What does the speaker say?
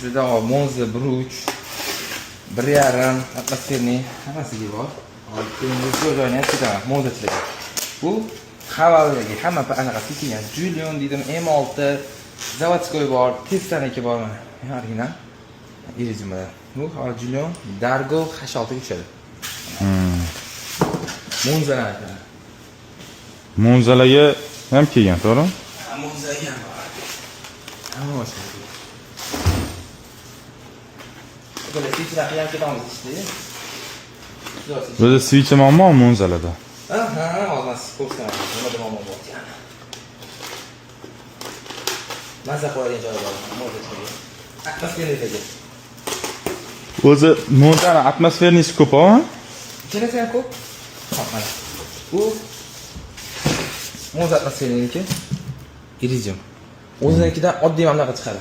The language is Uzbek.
Bizda Monza 1.3, 1.5 атмосферный hammasiga bor. Hozir joyini aytib ketaman, Monzachilarga. Bu Havaldagi hamma anaqasi kelgan. Julian dedim, M6, заводской bor, Testaniki bor mana. Original. Irizium. Bu Haval Jolion Dargo H6 ga tushadi. Monzalarniki. Monzalarga ham kelgan, to'g'rimi? Monzaga ham bor. Hamma mashina. Böyle свеч ham ketamiz ishda. O'zi свеча muammo Monzalarda. Aha, hozir man sizga ko'rsataman. Nimada muammo bor ekan. Maza qo'yadigan joyi bor. Monzachilarga. Атмосферный dagi. O'zi Monzani атмосферный si ko'p, a? Ikkalasi ham ko'p. Hop, mana. Bu Monza атмосферный niki. Iridium. O'zinikidan oddiy mana bunaqa chiqadi.